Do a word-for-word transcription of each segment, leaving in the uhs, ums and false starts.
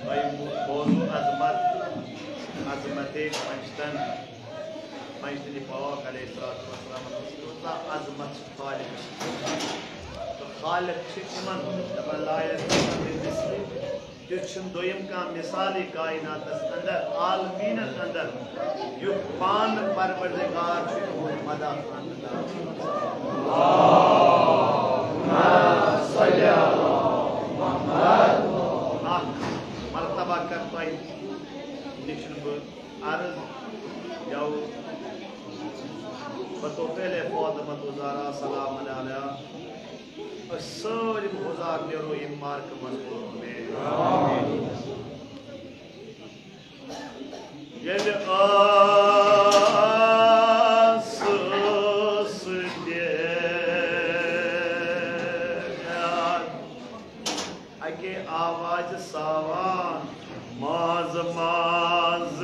تۄہہِ بوزو عظمت، عظمت پنجتن، پنجتن پاک علیہ الصلوۃ والسلام، کۭژاہ عظمت چھِ خالقس۔ تہٕ خالق چھِ یِمن دپان، لا یذکرون مثلی، تیُتھ چھُنہٕ دوٚیِم کانٛہہ مثالٕے کائناتس اندر، عالمیٖنن اندر، یُتھ پانہٕ پروردگار چھُ تِہُنٛد مداح۔ اکھ مرتبہ کر تۄہہِ نِش بہٕ عرض، یَوٕ بطوفیل فاطمہ زہرا سلام علیہا، أسۍ سٲلِم گُزار نیرو ییٚمہِ مارکہٕ منٛز پوٗرٕ۔ ییٚلہِ ٲسٕس تہِ اَکے آوازِ ساوان، ماز ماز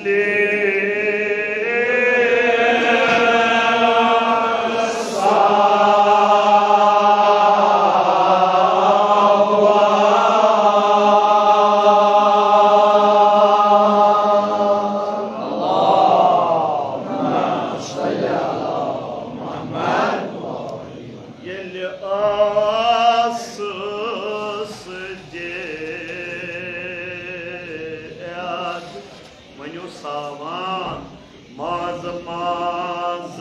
لے۔ ییٚلہِ ٲسٕس دِتھ، ؤنِو ساوان، ماز ماز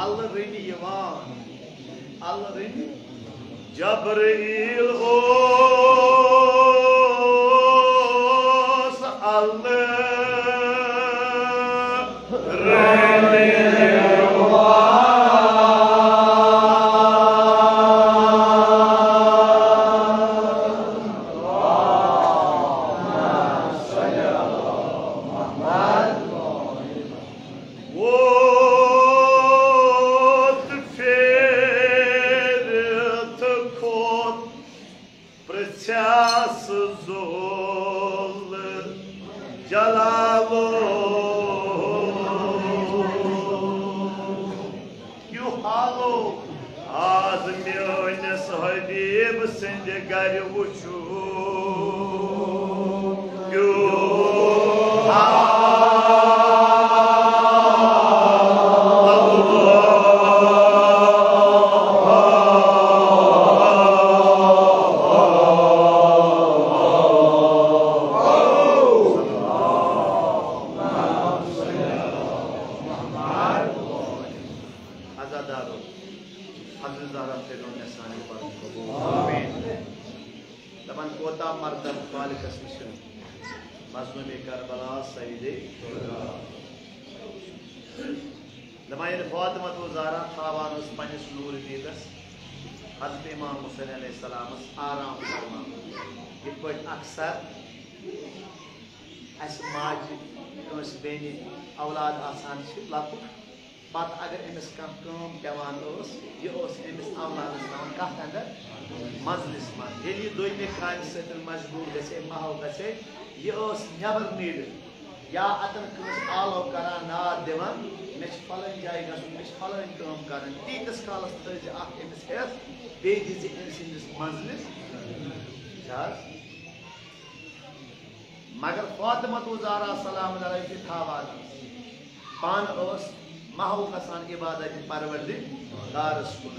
الرنہِ یِوان، الرنہِ۔ جبرائیل اوس الرنہِ یِوان۔ ووت پھیرِتھ کھوٚت، پرٛژھیٛاس ذُل جلالو۔ یہِ حالو آز میٲنِس حبیب سٕنٛدِ گرِ وُچھُن۔ یہِ حال عزادارو، حضرت زہرا کٔرِو مےٚ سانہِ پرُن قبول۔ آمین۔ دپان کوتاہ مردم خالقس نِش، مظلوم کربلا سیدِ شہدا۔ دپان ییٚلہِ فاطمہ تو زہرا تھاوان ٲس پننِس نوٗرِ دیٖدس حضرت امام حسین علیہ السلامس آرام فرماوان، یِتھ پٲٹھۍ اکثر اسہِ ماجہِ کٲنٛسہِ بیٚنہِ اولاد آسان چھِ لۄکُٹ، پتہٕ اگر أمِس کانٛہہ کٲم پٮ۪وان ٲس، یہِ ٲس أمِس اولادس تھاوان کتھ اندر؟ منزلِس منٛز۔ ییٚلہِ یہِ دوٚیمہِ کامہِ سۭتۍ مجبوٗر گژھِ ہے، محو گژھِ ہے، یہِ ٲس نٮ۪بر نیٖرِتھ یا اتن کٲنٛسہِ آلو کران، ناد دِوان، مےٚ چھِ فلٲنۍ جایہِ گژھُن، مےٚ چھِ فلٲنۍ کٲم کرٕنۍ، تیٖتِس کالس تھٲیزِ اکھ أمِس ہٮ۪س، بیٚیہِ دِزِ أمۍ سٕنٛدِس منزلِس۔ چھِ حظ؟ مگر فاطمہ تو زہرا سلام علیہا یُتھُے تھاوان ٲس، پانہٕ ٲس محو گژھان عبادت پروردگارس کُن۔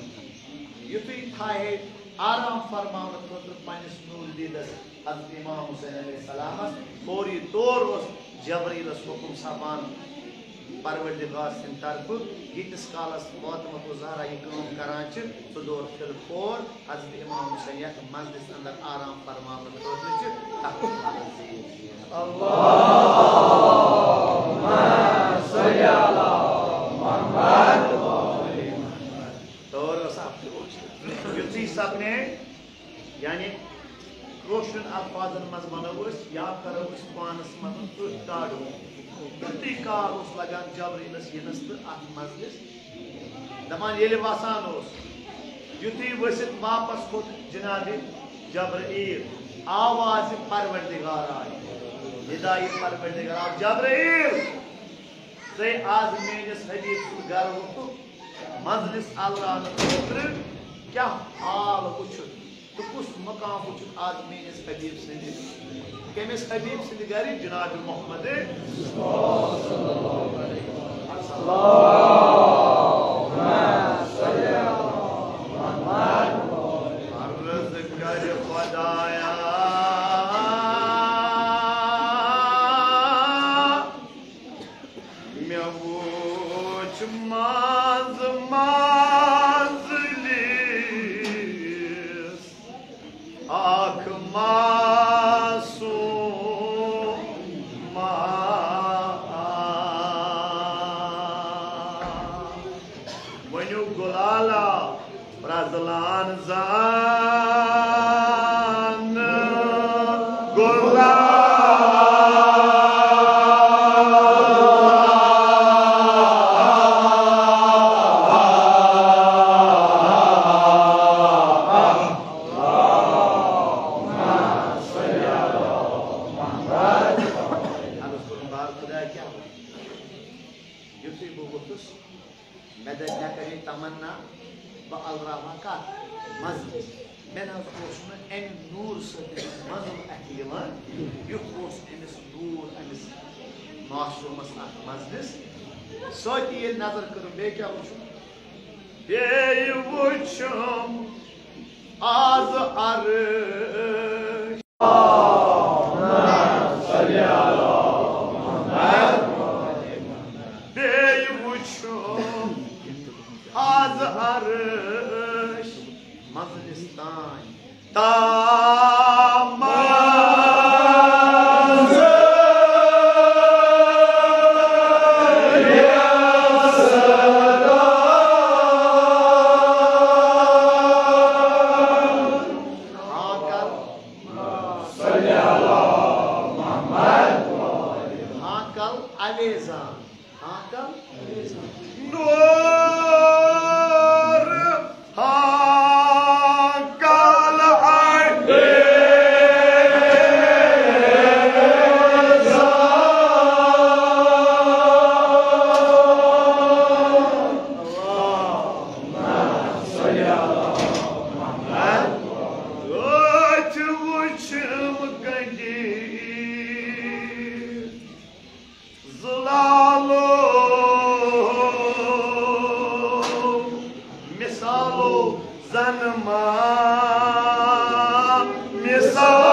یُتھُے تھایہِ ہے آرام فرماونہٕ خٲطرٕ پننِس نوٗرِ دیٖدس حضرت امام حسین علیہ السلامس، فوری طور اوس جبرائیلس حکم سپان پروردگار سٕنٛدِ طرفہٕ، ییٖتِس کالس فاطمہ تو زہرا یہِ کٲم کران چھِ، سُہ دور فِل فور حضرت امام حسین یتھ مسجدس اندر آرام فرماونہٕ خٲطرٕ چھِ تتھ کالس زیٖر زیٖر۔ اللہم صل علی محمد۔ تور اوس اکھ یُتھُے سپنے، یعنی کٲشرٮ۪ن الفاظن منٛز ونو أسۍ یا کرو أسۍ پانس منٛز أتھۍ ڈاڈو۔ یُتُے کال اوس لگان جبرائیلس یِنس تہٕ اتھ مجلس۔ دپان ییٚلہِ وسان اوس، یُتُے ؤسِتھ واپس کھوٚت جناب جبرائیل، آواز پروردگار آیہِ، ندائے پروردگار آو، جبرائیل، ژے آز میٲنِس حبیب سُنٛد گرٕ ووٚتھُکھ، مجلس الراونہٕ خٲطرٕ کیٛاہ حال وُچھُتھ؟ تہٕ کُس مقام وُچھُتھ آز میٲنِس حبیب سٕنٛدِ، کٔمِس حبیب سٕنٛدِ گرِ؟ جناب محمد۔ عرض کرِ خدایا، مےٚ وُچھ منٛز مجلس اکھ معصوم۔ ؤنِو گُلالا، پرٛزلان زان گُلال۔ عرض کوٚرُم، بار خدایا، کیٛاہ وَنہٕ؟ یُتھُے بہٕ ووٚتھُس، مےٚ دَپہِ، مےٚ کَرے تمنا، بہٕ الراوہا کَتھ؟ مَزٕ۔ مےٚ نہ حظ اوس نہٕ اَمہِ نوٗرٕ سۭتۍ مَزٕ اَتھِ یِوان، یُتھ اوس أمِس نوٗر، أمِس معصوٗمَس اَتھ مَزنِس سۭتی۔ ییٚلہِ نظر کٔرٕم، بیٚیہِ کیٛاہ وٕچھُم؟ بیٚیہِ وٕچھُم آز عرش۔ بیٚیہِ وٕچھُم آز عرش مجلس تام۔ تام۔ ہاں کر۔ ہاں کر اویزان۔ ہاں کر۔ نور۔ ہاں کر اویزان۔ أتھۍ وٕچھِم گٔنڈِتھ زلالو، مثالو زن ما مثال۔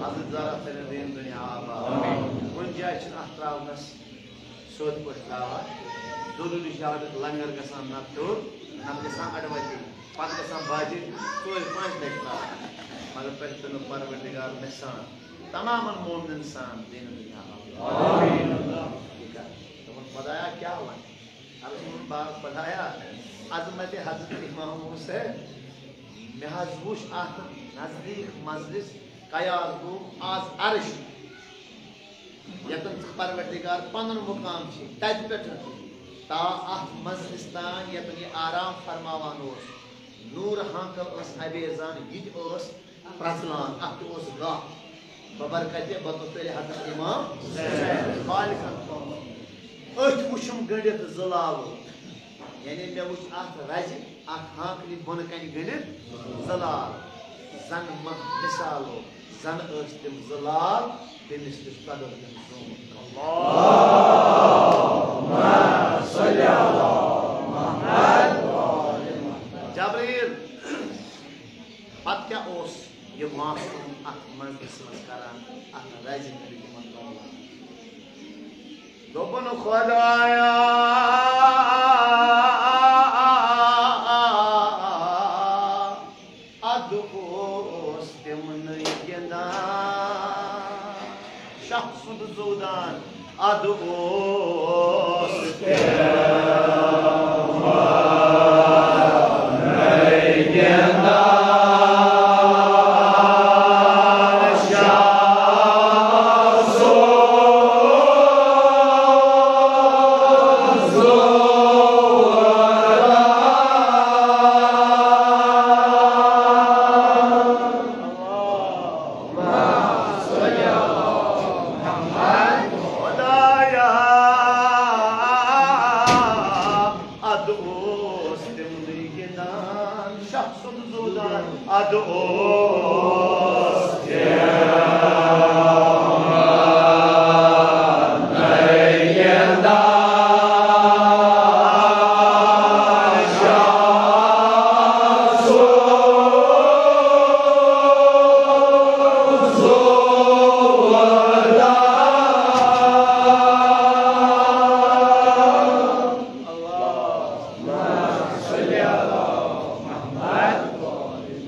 حضرت زہرا سٲنِس دیٖن دُنیا آباد۔ کُنہِ جایہِ چھِنہٕ اَتھ ترٛاونَس سیوٚد پٲٹھۍ ترٛاوان۔ ضروٗری چھِ اَتھ لنگر گژھان نَتہٕ دوٚر، نَتہٕ گژھان اَڈٕ وَتی، پَتہٕ گژھان باجہِ ژورِ پانٛژِ لَٹہِ ترٛاوان۔ مگر تۄہہِ تُلُن پروردگار مےٚ سان، تمامَن مومنَن سان دیٖن دُنیا آباد۔ یہِ کَتھ۔ دوٚپُن، خۄدایا، کیٛاہ وَنہٕ؟ عرض کوٚرُن، بار خۄدایا، عظمت حضرت امام حسین، مےٚ حظ وُچھ اتھ نزدیٖک مجلس قیاس گوٚو آز عرش، ییٚتٮ۪ن ژٕ پروردگار پنُن مقام چھِ، تتہِ پٮ۪ٹھ تا اتھ مجلس تام ییٚتٮ۪ن یہِ آرام فرماوان اوس، نوٗر ہانکل ٲس ابیزان، یہِ تہِ ٲس پرٛژلان، اَتھ تہِ اوس گاہ۔ ببرکتِ بطوطِ حضرت امام حسین۔ خالقن تھوٚومُت۔ أتھۍ وُچھُم گٔنڈِتھ زٕ لالو۔ یعنی مےٚ وُچھ اَتھ رَزِ اَکھ ہانکلہِ بۄنہٕ کنہِ گٔنڈِتھ زٕ لال۔ زَن ماہ مثالو، زَن ٲسۍ تِم زٕ لال، تٔمِس تہِ صدر تٔمۍ زوٗمُت۔ جبریٖل، پتہٕ کیٛاہ اوس یہِ معصوم اتھ مجلسہِ منٛز کران، اتھ رزِ منٛز یِمن دۄن لفظن؟ دوٚپُن، خۄدایا، ادٕ اوس تِمنٕے گِنٛدان۔ خدایا، ادٕ اوس تِمنٕے گِنٛدان شاہ سُنٛد زُو دان۔ ادٕ اوس تِمنٕے گِنٛدان شاہ سُنٛد زُو دان۔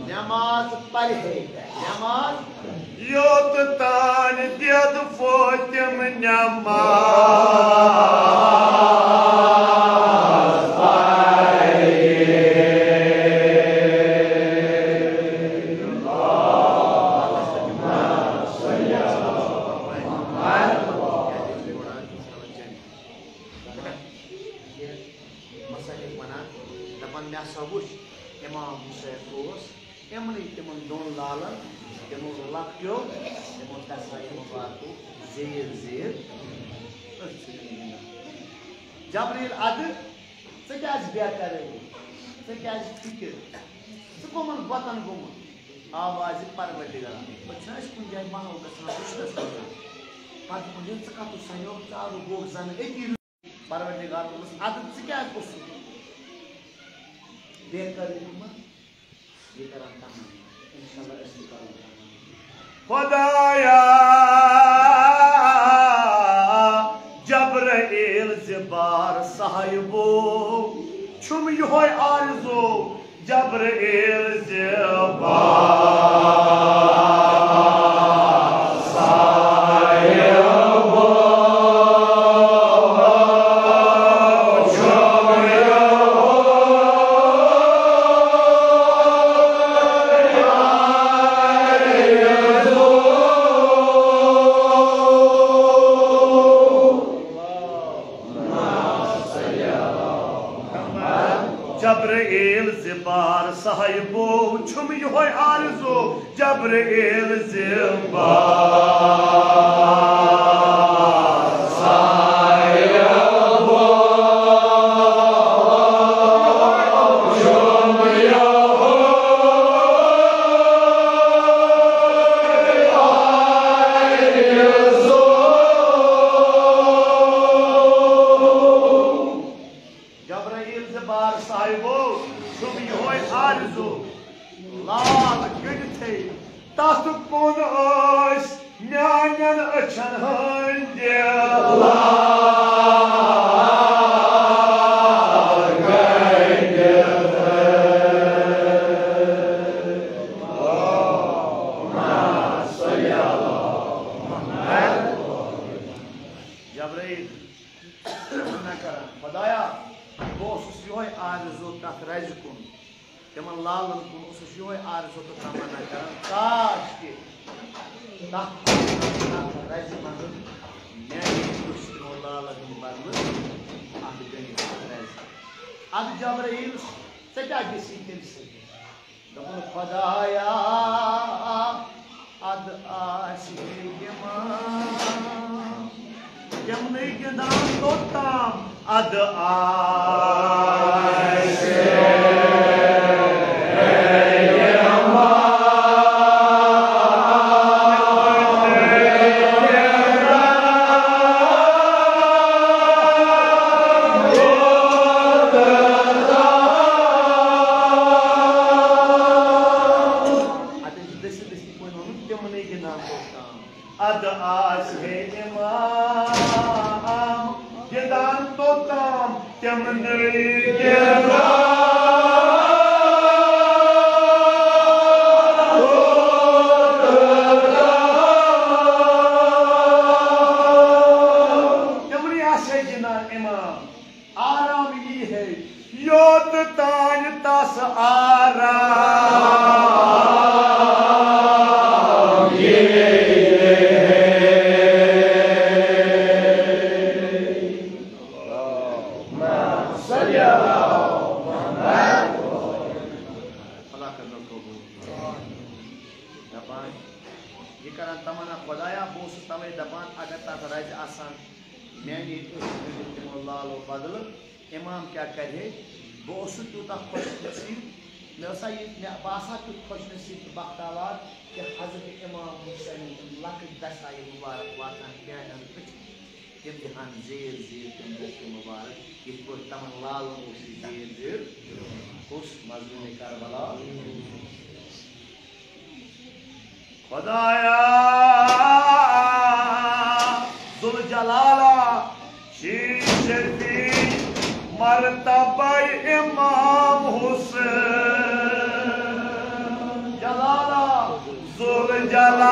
نماز پرِ ہے، نماز۔ یوت تانۍ دِد فوتِم نماز پرِ۔ مصنف ونان، دپان، مےٚ ہسا وُچھ امام حسین اوس یِمنٕے تِمن دۄن لالن، تِمو لۄکٹیو، تِمو دسایو مبارکو زیٖر زیٖر أتھۍ سۭتۍ گِنٛدان۔ جبریٖل، ادٕ ژٕ کیازِ بے قرٲری؟ ژٕ کیازِ فکر؟ ژٕ کٕمن وتن گوٚمُت؟ آوازِ پروردگار۔ پتہٕ چھِنہ أسۍ کُنہِ جایہِ محل گژھان وٕچھنس منٛز۔ پتہٕ وَنان، ژٕ کتھ اوس سنیو، ژٕ آو گوٚو زن أتی۔ پروردگار دوٚپمَس، ادٕ ژٕ کیازِ اوسُکھ بے قرٲری منٛز؟ یہِ کران تمنا۔ انشاءاللہ أسۍ تہِ کرو تمنا۔ خدایا، جبرائیل زِ بار صاحبو، چھُم یِہوٚے آرزو، جبرائیل زِ بار صاحبو، چھُم یِہوٚے آرزو۔ جبرائیل زِ بار صاحبو، چھُم یِہوٚے آرزو، جبرائیل زِ بار صاحبو، چھُم یِہوٚے آرزو۔ جبرائیل زِ بار صاحبو، چھُم یِہوٚے آرزو، لال گٔنڈِتھٕے تَتھ کُن ٲسۍ میٛانٮ۪ن أچھَن ہٕنٛدۍ لال گٔنڈِتھ۔ جبرائیل تمنا کران، خدایا، بہٕ اوسُس یِہوٚے آرزو تَتھ رَزِ کُن، تِمَن لالَن کُن اوسُس یِہوٚے آرزو تہٕ تمنا کران، کاش کہِ تَتھ، تَتھ رَزِ منٛز میٛانہِ أچھ تِمو لالَن ہٕنٛدِ بدلہٕ اَتھ گٔنٛڈِتھ رَزِ۔ اَدٕ جبرائیل، ژےٚ کیٛاہ گژھی تٔمۍ سۭتۍ؟ دوٚپُن، خدایا، اَدٕ آسہِ ہے یِمن تِمنٕے گِنٛدان توٚتام، اَدٕ آسہِ ہے یِمن۔ اَتٮ۪ن چھِ دٔسِتھ دٔسِتھ پٲٹھۍ ووٚنمُت، تِمنٕے گِنٛدان توٚتام۔ اَدٕ آسہِ ہے اِمام گِنٛدان توٚتام، تِمنٕے گِنٛدان۔ تِمنٕے سیدنا امام آرام یی ہے، یوت تانۍ تس آرام یی ہے۔ اللہ کرنو قبول۔ دپان، یہ کران تمنا، خدایا، بہٕ اوسُس توے دپان، اگر تتھ رزِ آسان میانہِ أچھ گٔنڈِتھ تِمو لالو بدلہٕ، امام کیٛاہ کرِ ہے؟ بہٕ اوسُس تیوٗتاہ خۄش نصیب، مےٚ ٲسا یہِ، مےٚ، بہٕ آسہٕ ہا تیُتھ خۄش نصیب تہٕ بختاوار کہِ حضرت امام حسینٕنۍ تِم لۄکٕٹۍ دستایہِ مُبارک واتہٕ ہن میانٮ۪ن أچھن، تِم دِہن زیٖر زیٖر تِم دستہِ مُبارک، یِتھ پٲٹھۍ تِمن لالن اوس یہِ زیٖر زیٖر، کُس مظلوم کربلا۔ خدایا ذوالجلالا، شیشہ دی مرتبہ امام حسین۔ جلالا، ذوالجلال۔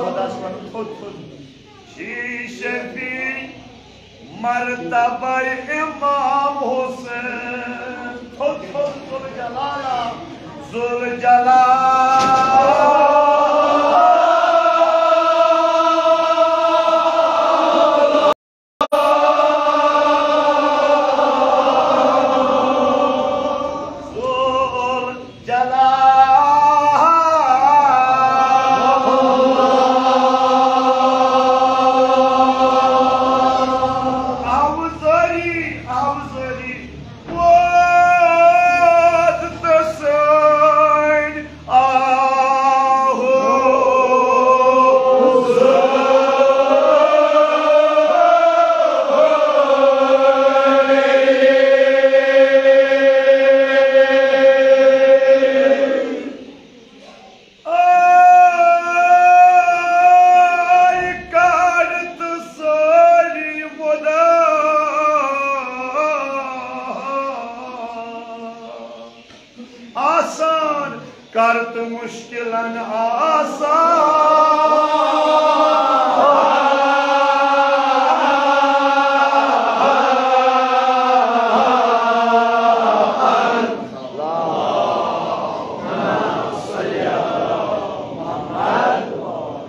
خداس وَن تھوٚد تھوٚد۔ شیشہ دی مرتبہ امام حسین۔ تھوٚد تھوٚد ذوالجلالا، ذوالجلال۔ ذوالجلال۔ افضلی، افضلی۔ ووت تہٕ سٲنۍ آہو۔ آے کڑ تہٕ سٲری مُدا آسان کر تہٕ مُشکِلن آسان۔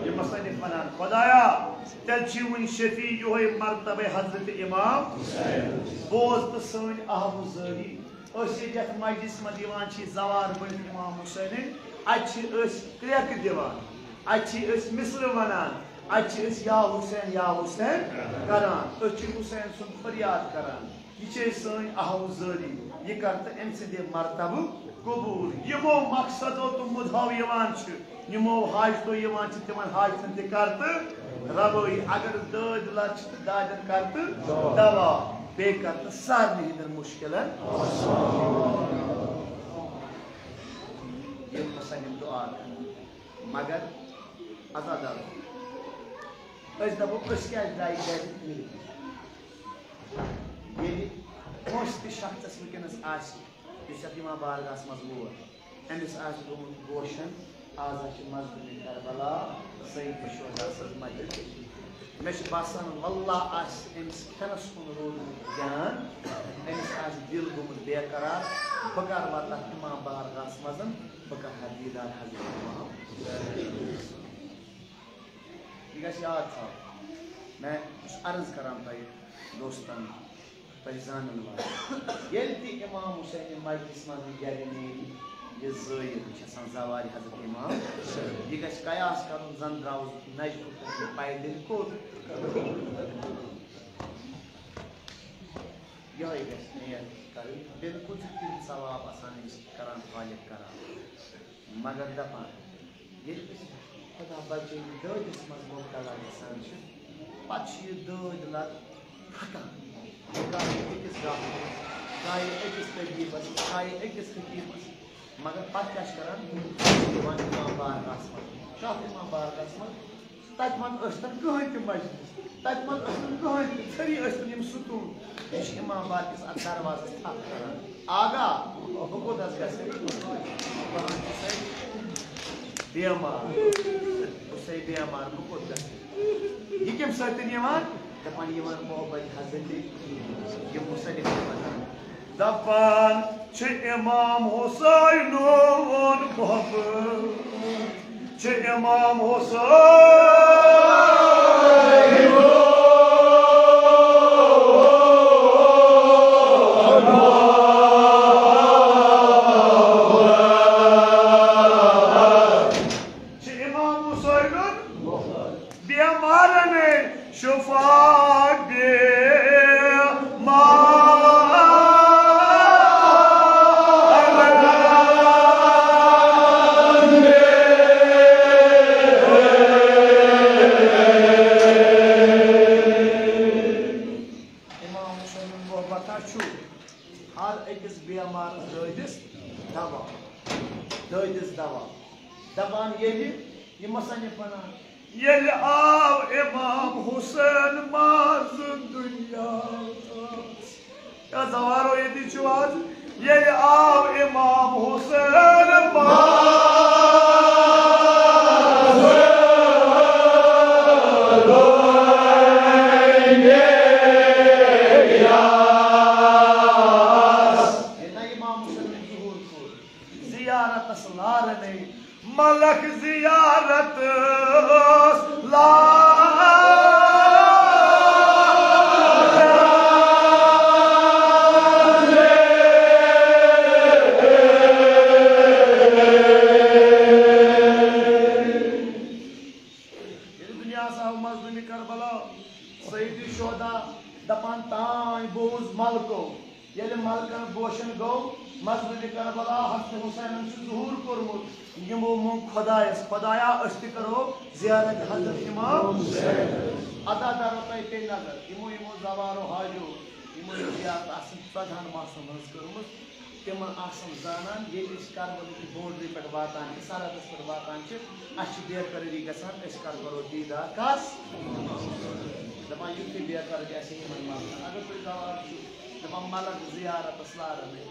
یہِ مصنف ونان، خدایا، تیٚلہِ چھُ وُنہِ شفیع یِہوٚے مرتبہ حضرت امام۔ بوز تہٕ سٲنۍ آہ و زٲری۔ أسۍ ییٚتہِ یَتھ مجلسہِ منٛز یِوان چھِ زوار بٔنِتھ امام حسینٕنۍ، اَتہِ چھِ أسۍ کرٛٮ۪کہٕ دِوان، اَتہِ چھِ أسۍ مِصرٕ وَنان، اَتہِ چھِ أسۍ یا حسین، یا حسین کران۔ أسۍ چھِ حسین سُنٛد فریاد کران۔ یہِ چھے سٲنۍ آہ و زٲری، یہِ کر تہٕ أمۍ سٕنٛدِ مرتبہٕ قبوٗل۔ یِمو مقصدو تہٕ مُدہو یِوان چھِ، یِمو حاجتو یِوان چھِ، تِمن حاجتن تہِ کر تہٕ روٲیی۔ اگر دٲدۍ لد چھِ تہٕ دادٮ۪ن کر تہٕ دوا، بیٚیہِ کر تہٕ سارنٕے ہٕنٛدٮ۪ن مُشکِلن۔ یِم ہسا یِم دُعا کران۔ مگر عزادار، أسۍ دَپو، أسۍ کیٛازِ درٛایہِ گرِ نیٖرِتھ؟ ییٚلہِ کٲنٛسہِ تہِ شخصس وٕنکیٚنس آسہِ، یُس یَتھ یِوان بارگاہس منٛز ووت، أمِس آسہِ گوٚمُت گوشن، آز ہا چھِ مظلوم کربلا سید شہدا سٕنٛز مجلس۔ مےٚ چھُ باسان، واللہ آسہِ أمِس کھٮ۪نس کُن روٗدمُت دیان، أمِس آسہِ دِل گوٚمُت بے قرار، بہٕ کر واتہٕ تَتھ اِمام بارگاہس منٛز، بہٕ کرٕ ہا دیٖدار حضرت اِمام۔ یہِ گژھِ یاد تھاوُن۔ مےٚ چھُس عرض کران تۄہہِ دوستن، تۄہہِ زانن والٮ۪ن، ییٚلہِ تہِ امام حسین مجلس منٛز گرِ نیرِ، یہِ زٲیِد چھِ آسان زوارِ حضرت امام، یہِ گژھِ قیاس کرُن، زن درٛاوُس نجفہٕ پٮ۪ٹھ پیدٔلۍ کوٚت۔ یِہوٚے گژھِ نیت کرٕنۍ، بالکل چھُ تِم ثواب آسان أمِس کران، خالق کران۔ مگر دپان، ییٚلہِ أسۍ خدا بچٲیِن دٲدِس منٛز مُبتلا گژھان چھِ، پتہٕ چھِ یہِ دٲدۍ لد تھکان۔ گایہِ أکِس ڈاکٹرس، گایہِ أکِس طبیبس، گایہِ أکِس حکیمس، مگر پتہٕ کیٛاہ چھِ کران؟ دِوان اِمام بارگاہس منٛز۔ کتھ اِمام بارگاہس منٛز؟ تَتہِ منٛز ٲسۍ نہٕ کٕہٕنۍ تہِ مجلس، تَتہِ منٛز ٲسۍ نہٕ کٕہٕنۍ تہِ، ژھٔری ٲسۍ نہٕ یِم ستوٗن۔ یہِ چھِ اِمام باقیَس اَتھ دروازَس تھپھ کران۔ آغا، بہٕ کوٚت حظ گژھٕ؟ بہٕ حظ چھُسَے بیمار، بہٕ چھُسَے بیمار، بہٕ کوٚت گژھٕ؟ یہِ کَمہِ سۭتۍ یِوان؟ دَپان یِوان محبت حضرت، یِم مُصنِف چھِ وَنان۔ دَپان چھِ اِمام حُسینُن محبت، چھِ اِمام حُسین۔ چھِ اِمام حُسینُن بیمارن شفا بیمار۔ اِمام حُسینُن محبت چھُ ہر أکِس بیمارس دٲدِس دوا، دٲدِس دوا۔ دَپان ییٚلہِ یہِ مصنف وَنان، ییٚلہِ آو اِمام حُسین مازٕ دُنیاہَس۔ یا زوارو ییٚتی چھُو آز؟ ییٚلہِ آو اِمام حُسین مازٕ دُنیاہَس۔ ییٚلہِ نہ اِمام حُسینُن ظہوٗر کوٚر، زیارتس لارنے، ملک زیارتس لارنے۔ ییٚلہِ دُنیاہس آو مظلوم کربلا، سید شہدا دپان تانۍ بوز ملکو۔ ییٚلہِ ملکن بوشن گوٚو، مظلوم کربلا حضرت حسینن چھُ ظہوٗر کوٚرمُت۔ یِمو مونگ خۄدایس، خۄدایا، أسۍ تہِ کرو زیارت حضرت امام حسین۔ ادا درو تۄہہِ پیٚیہِ نظر، یِمو، یِمو زوارو حاجو، یِمو یہِ زیارت آسن ژۄدہن ماسن ہٕنٛز کٔرمٕژ، تِمن آسن زانان، ییٚلہِ أسۍ کربلہٕ کہِ بونڈری پٮ۪ٹھ واتان چھِ، سرحدس پٮ۪ٹھ واتان چھِ، اَسہِ چھِ بے قرٲری گژھان، أسۍ کر کرو دیٖدار کس؟ دپان یُتھُے بے قرٲری آسہِ یِمن ملکن۔ اگر تُہۍ گوار چھِو، دپان ملک زیارتس لارنے۔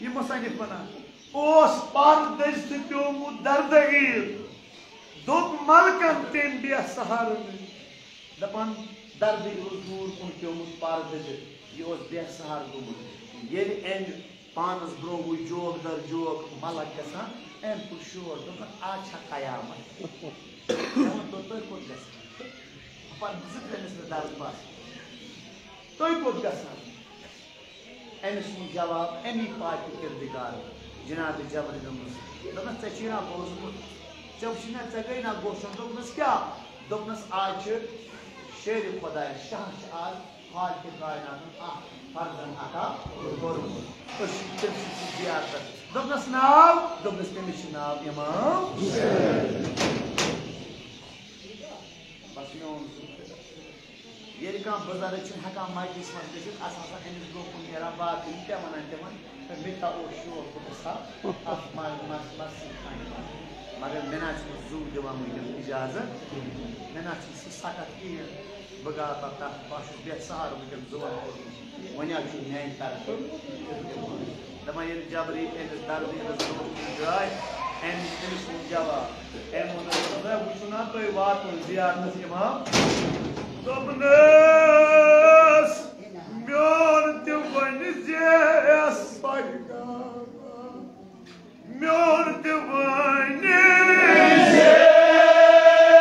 یہِ مصنف ونان اوس پردٔج تہٕ پیومُت دردٕ عیٖد، دوٚپ ملکن تٔمۍ بے سہارٕ نہٕ۔ دپان دردٕ عیٖد اوس دوٗر کُن پیومُت پردٕ دِتھ، یہِ اوس بے سہارٕ گوٚمُت۔ ییٚلہِ أمۍ پانس برونٛہہ وٕچھ جوک در جوک ملک گژھان، أمۍ کوٚر شور، دوٚپُن، "آز چھا قیامت؟" مےٚ ووٚن، "تُہۍ کوٚت گژھان؟" پتہٕ دِژٕکھ تٔمِس نہٕ درد بس۔ "تُہۍ کوٚت گژھان؟" أمِس ووٚن جواب اَمی پاکہِ کِردِگار جناب جبرائیل منٛز۔ دوٚپنَس، "ژےٚ چھُے نا بوٗزمُت؟ ژےٚ وٕچھُے نا، ژےٚ گٔے نا گوشن؟" دوٚپنَس، "کیٛاہ؟" دوٚپنَس، "آز چھِ شیرِ خۄدایَس، شاہ چھِ آز خالقِ کائناتَن اَکھ فرزند عطا کوٚرمُت۔ أسۍ چھِ تٔمۍ سٕنٛز زیارتَس۔" دوٚپنَس، "ناو؟" دوٚپنَس، "تٔمِس چھُ ناو اِمام حُسین۔" بس میون سُہ۔ ییٚلہِ کانٛہہ بُزرٕگ چھُنہٕ ہٮ۪کان مجلس منٛز گٔژھِتھ، اَسہِ ہسا أمِس برٛونٛہہ کُن نیران باقٕے، یہِ کیٛاہ وَنان تِمن؟ مےٚ تہِ اوس شوق، بہٕ گژھٕ ہا اَتھ مج-، مج-، مسجد کامہِ منٛز۔ مگر مےٚ نہ چھُنہٕ زُو دِوان وٕنکٮ۪ن اِجازت کِہیٖنۍ۔ مےٚ نہ چھُنہٕ سُہ سکت کِہیٖنۍ۔ بہٕ گاو پتہٕ تَتھ، بہٕ چھُس بے سہارٕ وٕنکٮ۪ن زُوَن کوٚرمُت۔ وۄنۍ حظ چھُ میٛانہِ طرفہٕ۔ دَپان ییٚلہِ جبرائیل أمِس دردِ عیٖدَس برونٛہہ کُن درٛاے، أمۍ، أمِس ووٚن جواب۔ أمۍ ووٚن، "ہے، وٕچھِو نا تُہۍ واتُن زیارتَس اِمام؟" دوٚپنَس، "میون تہِ ؤنۍ زیس پیغام، میون تہِ ؤنۍ زیس پیغام۔"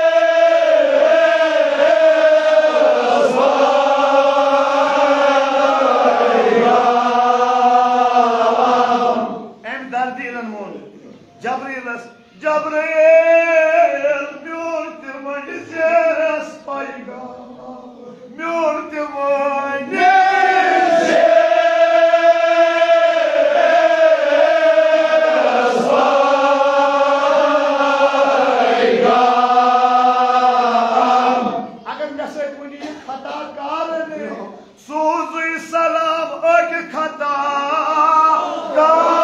أمۍ دردِ عیٖدَن ووٚن جبرائیلَس، "جبرائیل، میون تہِ ؤنۍ زیس پیغام، میون تہِ ؤنۍ زیس پیغام۔" اگر مےٚ سۭتۍ وٕنہِ یہِ خطا کارن سوزُے سلام أکۍ خطا کار۔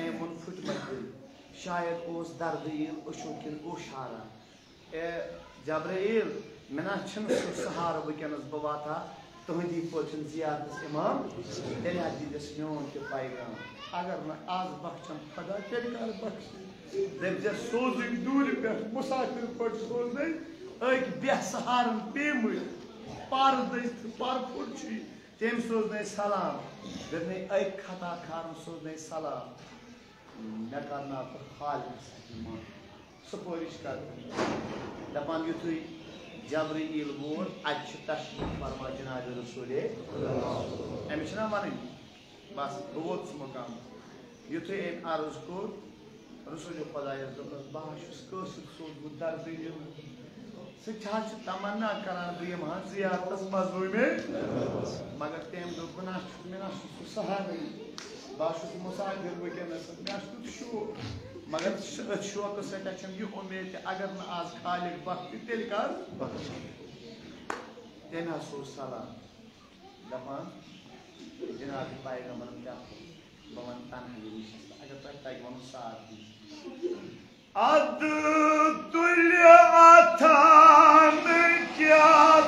ووٚن پھٕٹمٕتۍ دِل۔ شاید اوس دردٕ ییٖل أچھو کِنۍ اوٚش ہاران۔ اے جبرائیل، مےٚ نہ چھُنہٕ سُہ سہارٕ وٕنکیٚنَس بہٕ واتہٕ ہا تُہٕنٛدی پٲٹھۍ زیارتَس اِمام، تیٚلہِ ہا دِیٖزٮ۪س میون تہِ پیغام۔ اگر نہٕ آز بخشَم خۄدا، تیٚلہِ کر بخشہِ؟ دٔپۍزٮ۪س سوزٕنۍ دوٗرِ پٮ۪ٹھ مسافر پٲٹھۍ سوزنَے، أکۍ بے سہارَن پیمٕتۍ پَردٔسۍ تہٕ پَرٕ پھوٚٹ چھُ یہِ۔ تٔمۍ سوزنَے سلام، دوٚپنَے أکۍ خطا کارَن سوزنَے سلام۔ مےٚ کرناو ژٕ خالقس اَتھِ منٛز سُپٲرِش کرنہٕ۔ دَپان یُتھُے جبرائیل ووت، اَتہِ چھُ تشریٖف فرما جناب رسول۔ أمِس چھِنہ وَنٕنۍ، بس بہٕ ووتُس مُقامَس۔ یُتھُے أمۍ عرض کوٚر، رسول خۄدایَس دوٚپنَس، بہٕ ہا چھُس قٲصد سوزمُت دردٕ دِنہٕ۔ سُہ تہِ حظ چھُ تمنا کران، بہٕ یِمہٕ ہا زیارتس مظلوٗمے۔ مگر تٔمۍ دوٚپ، بہٕ نہ چھُس، مےٚ نہ چھُ سُہ سہارٕے۔ بہٕ حظ چھُس مُسافِر وٕنکیٚنَس، مےٚ حظ چھُ تیُتھ شوق۔ مگر شو-، أتھۍ شوقہٕ سۭتۍ حظ چھَم یہِ اُمید تہِ، اگر نہٕ آز خالق بخشہِ، تیٚلہِ کر؟ تٔمۍ حظ سوز سلام۔ دَپان، جناب پیغمبرن کیٛاہ کوٚر؟ بہٕ وَنہٕ تنہٲیی نِش، اگر تۄہہِ تَگہِ وَنُن سارنٕے۔ اَدٕ تُلہِ اَتھن کیٛاہ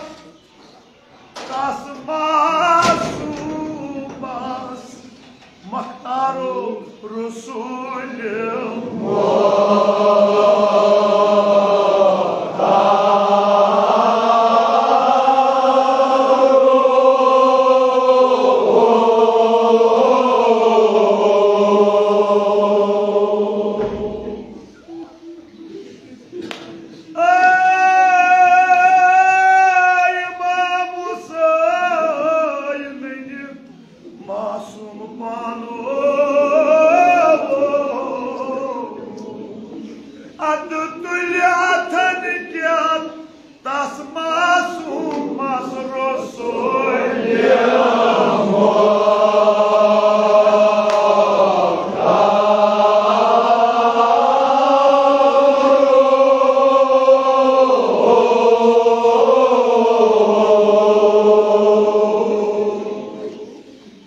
تَس معصوٗمس مختارو رسول۔ اے امام حسین، معصوم پانو، اَدٕ تُلہِ اَتھن کیٛاہ تَس معصوٗمس رسول۔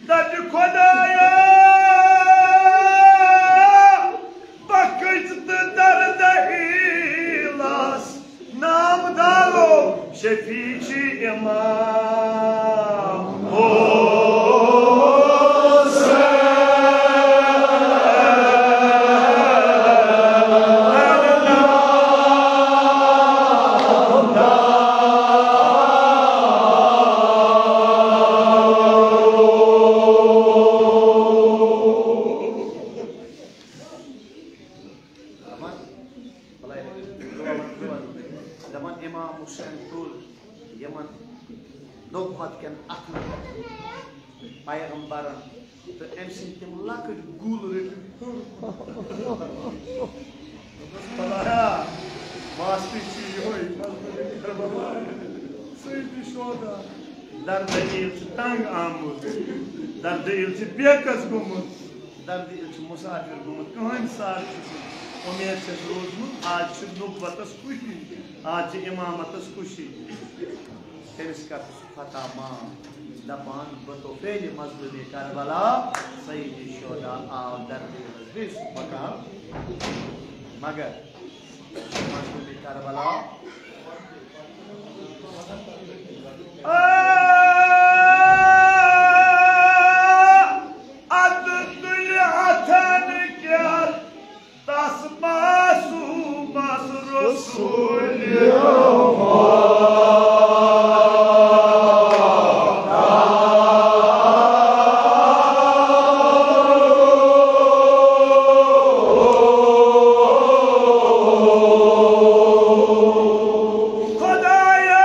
دَپہِ خۄدایا، بخٕش تہٕ دردٕ ایٖلَس نامدارو شفیع چھِ امام حسین۔ دَپان، بَلایہِ لَگہِ۔ دَپان، امام حسین تُل یِمَن نبوت کٮ۪ن اَتھَن پٮ۪ٹھ پیغمبرَن تہٕ أمۍ سٕنٛدۍ تِم لۄکٕٹۍ گُل رٔٹِتھ ہیوٚر۔ دوٚپمَس، خۄدایا، واسطہٕ چھُ یِہوٚے، مظلوٗم کربلا، سیدِ شہدا۔ دردٕ ایٖل چھُ تنگ آمُت، دردٕ ایٖل چھُ بیکس گوٚمُت۔ دردٕ ایٖل چھُ مُسافِر گوٚمُت، کٕہٕنۍ ساتھ چھُ سُہ اُمید چھَس روٗزمٕژ، آز چھِ نُبوَتَس خوشی، آز چھِ اِمامَتَس خوشی۔ تٔمِس کَتھ چھُ فتح مان دَپان، بہٕ تو فعلِ مظلوٗمِ کربلا، سیدِ شہدا آو دردٕ ایٖلَس بیٚیہِ سُہ مقام۔ مگر مظلوٗمِ کربلا۔ آ، اَدٕ تُلہِ اَتھَن کیٛاہ تَس معصوٗمَس رسول۔ خۄدایا،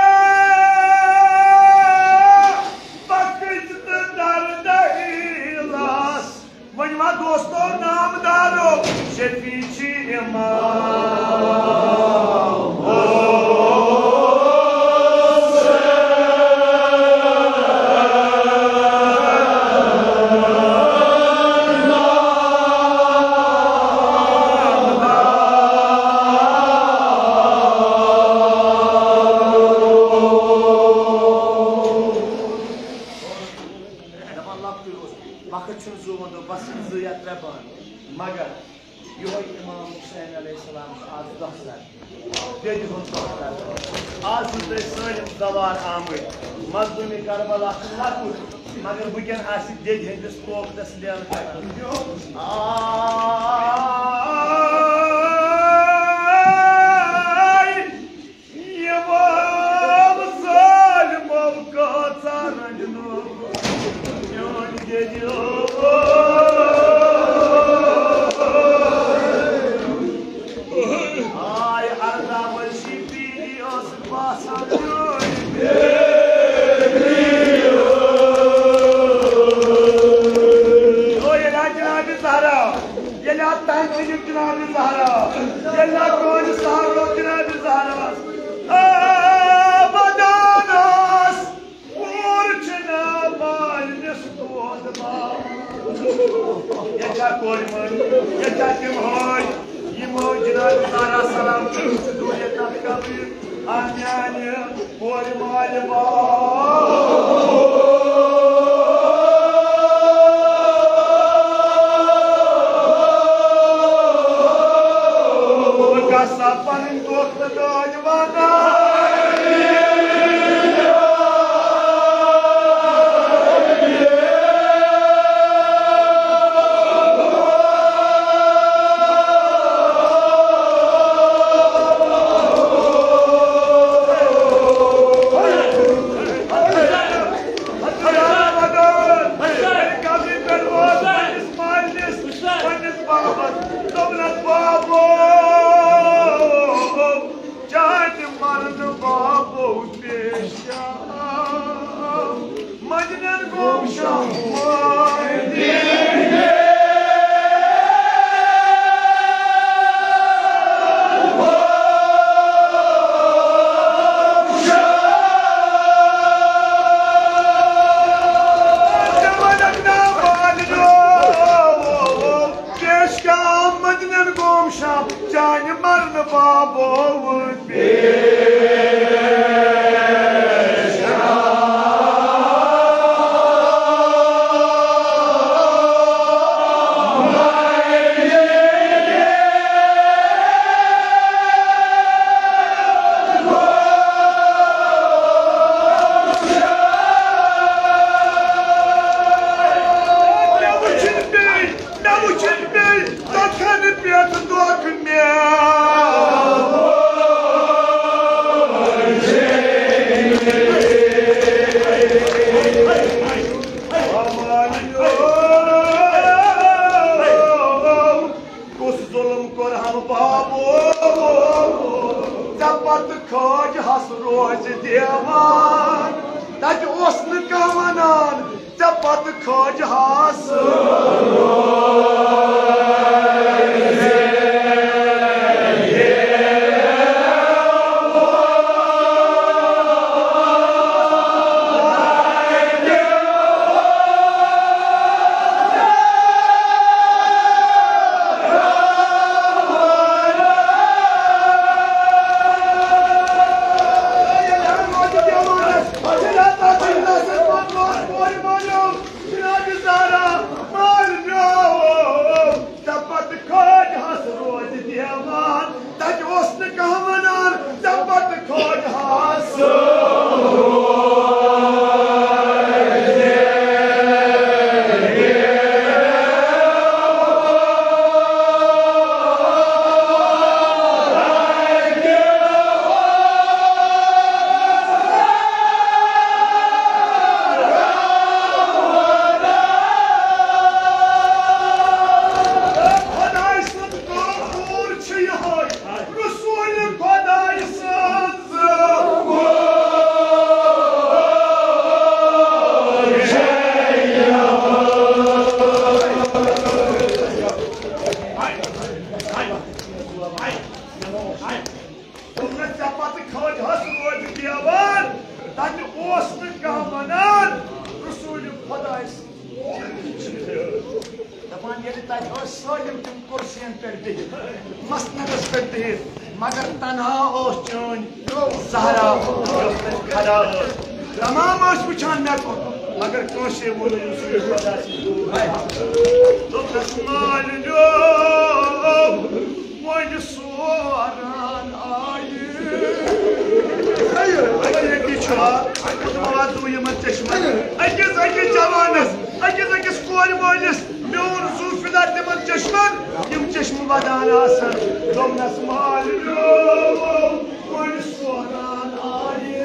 بخٕش تہٕ دردٕ ایٖلَس۔ وۄنۍ ما دوستو نامدارو، شفیع چھِ امام حسین۔ دَپان لۄکٹُے اوس، وقت چھُنہٕ زُو وَندو، بَس یِم زٕ یا ترٛےٚ بانہٕ۔ مگر یِہوٚے امام حسین علیہ السلام چھُ آز دۄہ سر، دٮ۪دِ ہُنٛد دۄہ سر۔ آز چھِو تُہۍ سٲلِم زوار آمٕتۍ۔ مظلوٗمِ کربلا چھُ لۄکُٹ، مگر وٕنکٮ۪ن آسہِ دٮ۪دِ ہٕنٛدِس طوقتس لیلہٕ کران۔ آے امام ظالمو کۭژاہ رنجنوک میٲنۍ دِلو۔ آے ارداہ ؤرشی پیٖری ٲس باسان میٲنۍ۔ او ییٚلہِ آ جناب زہرا، ییٚلہِ آ تنگ جناب زہرا، ییٚلہِ آ کٲنٛسہِ سہارو جناب زہرا۔ آ بدانس کوٗر چھِ نہ مالِنِس دود باو۔ ییٚتہِ چھا کورِ مٲلۍ، ییٚتہِ چھا تِم ہٲے، یِم ہٲے جناب زہرا سلام چھِ دوٗرِ تَتھ قبرِ۔ آ میٛانہِ کورِ مالہِ باو۔ بہٕ گژھٕ سا پنٕنۍ دۄہ تہٕ دٲدۍ وَنان۔ پننِس بابس دوٚپنس، بابو، چانہِ مرنہٕ بابو پیش آو مدنٮ۪ن گوم شام۔ پیش آو مدنٮ۪ن گوم شام، چانہِ مرنہٕ بابو پیش آو۔ مےٚ وٕچھِتھ پیٚیہِ، مےٚ وٕچھِتھ پیٚیہِ تَتھن پٮ۪ٹھ دۄکھ مےٚ۔ کُس ظُلُم کوٚرہَم بابو، ژےٚ پتہٕ کھٲج ہس روزِ دیوان۔ تَتہِ اوس نہٕ کانٛہہ وَنان، ژےٚ پتہٕ کھٲج ہس۔ ژےٚ پتہٕ کھٲج ہس روزِ دیوان، تَتہِ اوس نہٕ کانٛہہ وَنان، ژےٚ پتہٕ کھٲج ہس۔ خۄداے سُنٛد کانٛہہ کوٗر چھِ یِہوٚے، رسول خۄداے سٕنٛز کوٗر چھِ یِہوٚے۔ دوٚپنَس، ژےٚ پتہٕ کھٲج ہس روزِ دیوان، تَتہِ اوس نہٕ کانٛہہ وَنان، رسول خۄداے سٕنٛز۔ دَپان، ییٚلہِ تَتہِ ٲسۍ سٲلِم تِم کُرسِیَن پٮ۪ٹھ بِہِتھ، مسندَس پٮ۪ٹھ بِہِتھ، مگر تنہا اوس چٲنۍ زہرا یۄس تَتہِ کھڑا ٲس۔ تمام ٲسۍ وٕچھان مےٚ کُن، مگر کٲنٛسے ووٚن نہٕ، یُس یہِ خۄدا سٕنٛز کوٗر۔ دوٚپنَس، مالِنیو، وۄنۍ سوران آیہِ۔ ییٚتی چھُ، بہٕ وَزٕ یِمَن چشمَن۔ أکِس أکِس جوانَس، أکِس أکِس کورِ مٲلِس، میون زُو فِدا تِمَن چشمَن، یِم چشمہٕ وَدان آسَن۔ دوٚپنَس، مالِنیو، وۄنۍ سوران آیہِ۔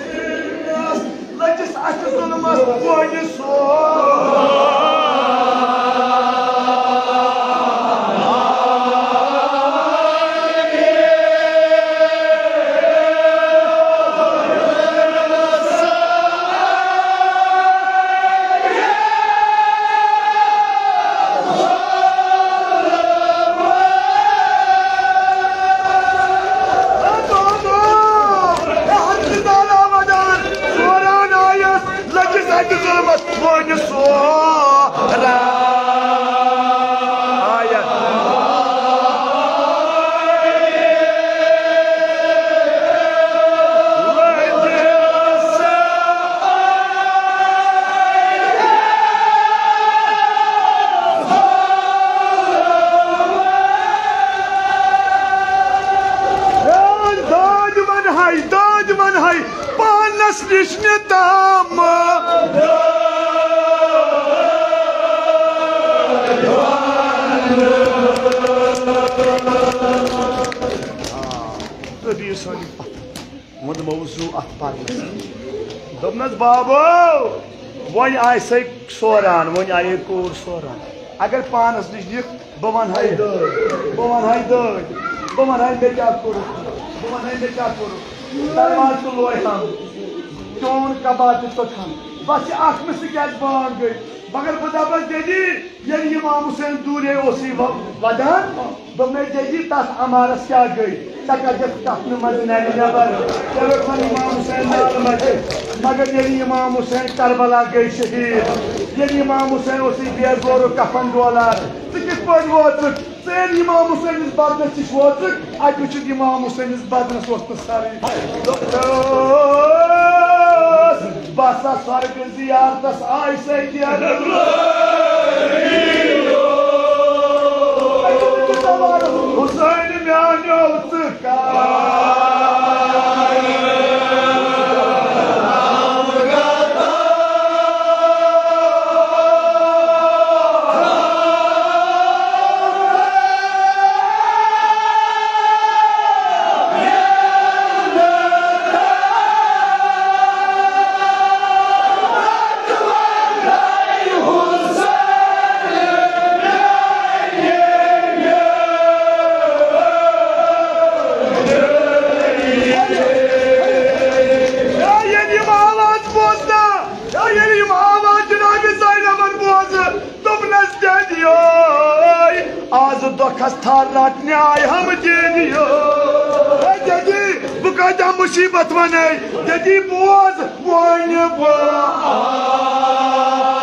لٔجِس اَتھِ ظُلمَس وۄنۍ سوران۔ لٔجِس اَتہِ ظُلمَس وۄنۍ سوران۔ آیت۔ دٲدۍ وَنہَے، دٲدۍ وَنہَے، پانَس نِش نِتام۔ تہٕ دِیِو سٲنِس پَتھَر۔ ووٚن موضوع اَتھ پَرنَس۔ دوٚپنَس، بابو، وۄنۍ آیہِ سۄے سوران، وۄنۍ آیے کوٗر سوران۔ اگر پانَس نِش نِکھ، بہٕ وَنہٕ ہاے دٲدۍ، بہٕ وَنہٕ ہاے دٲدۍ، بہٕ وَنہٕ ہاے مےٚ کیٛاہ کوٚرُتھ، بہٕ وَنہٕ ہاے مےٚ کیٛاہ کوٚرُتھ۔ دروازٕ تہٕ لویہِ ہَم، چون کباب تہِ ژوٚٹ ہَم۔ بَس یہِ اَکھ مِس کیٛازِ بانٛگ گٔے؟ مگر بہٕ دَپَس، جدی، ییٚلہِ اِمام حُسین دوٗرے اوسُے و-، وَدان، دوٚپمَے، جدی، تَتھ عمارَس کیٛاہ گٔے؟ ژےٚ کَتہِ چھَکھ کَتھنہٕ منٛزٕ نَرِ نٮ۪بَر؟ ژےٚ روٚٹہٕ وۄنۍ اِمام حُسین نالہٕ مَتہِ۔ مگر ییٚلہِ اِمام حُسین کربلا گٔے شہیٖد، ییٚلہِ اِمام حُسین اوسُے بے زورُک کفن ڈولان، ژٕ کِتھ پٲٹھۍ ووتُکھ؟ ژٕ ییٚلہِ اِمام حُسینِس بدنَس نِش ووتُکھ، اَتہِ وٕچھُتھ اِمام حُسینِس بدنَس اوس نہٕ سَرٕے۔ دوٚپُس، بہٕ ہسا سۄرگہٕ زیارتَس آے سیدی۔ حُسین میٛانیو ژٕ ییٚلہِ یِم آواز بوزنا، ییٚلہِ یِم آواز جناب زینبن بوزٕ، دوٚپنس، جدی، آز دۄکھس تھر رٹنہِ آے ہم جدی۔ ہے جدی، بہٕ کۭتیاہ مُصیبت ونے، جدی بوز، وۄنۍ بہٕ آس۔